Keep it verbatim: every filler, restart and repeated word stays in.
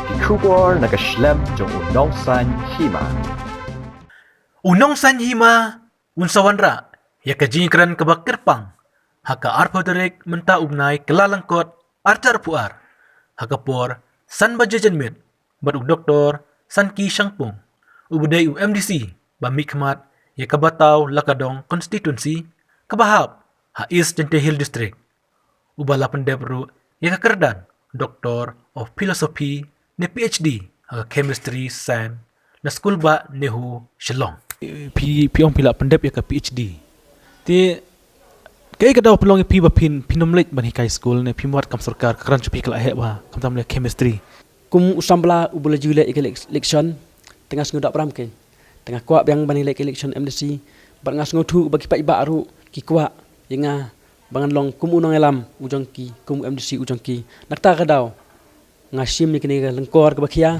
Ki khubor na ka shlem jong u Nongsaiñ Hima. U Nongsaiñ Hima un sa wanrah ïa ka jingkren kaba kyrpang ha ka arphew tarik mynta u bnai Kyllalyngkot arhajar arphew ar, ha ka por san baje janmiet, bad u Doktor Sanki Shangpung, uba dei u M D C ba mihkhmat ïa ka Bathalaka Dong Constituency, kaba hap ha East Jaintia Hills District, uba la pyndep ruh ïa ka kyrdan Doctor of Philosophy ne P H D ha ka Chemistry Science na Skul Bah NEHU, Shillong. Phi, phi ong phi la pyndep ïa ka P H D. Te kaei ka daw pynlong ïa phi ba phin, phin ym leit ban hikai skul ne phim wad kam sorkar, ka kyrdan jong phi ka la heh bha, khamtam leh Chemistry? Kum u samla uba la ju leh ïa ka elec-, election, te nga sngew da pram kein. Te nga kwah biang ban leh ka election M D C, bad nga sngewthuh ba ki paidbah ruh ki kwah ïa nga ba ngan long kum u nongïalam u jong ki, kum u M D C u jong ki. Na kata ka daw nga shim ïa kane ka lyngkor kaba khia.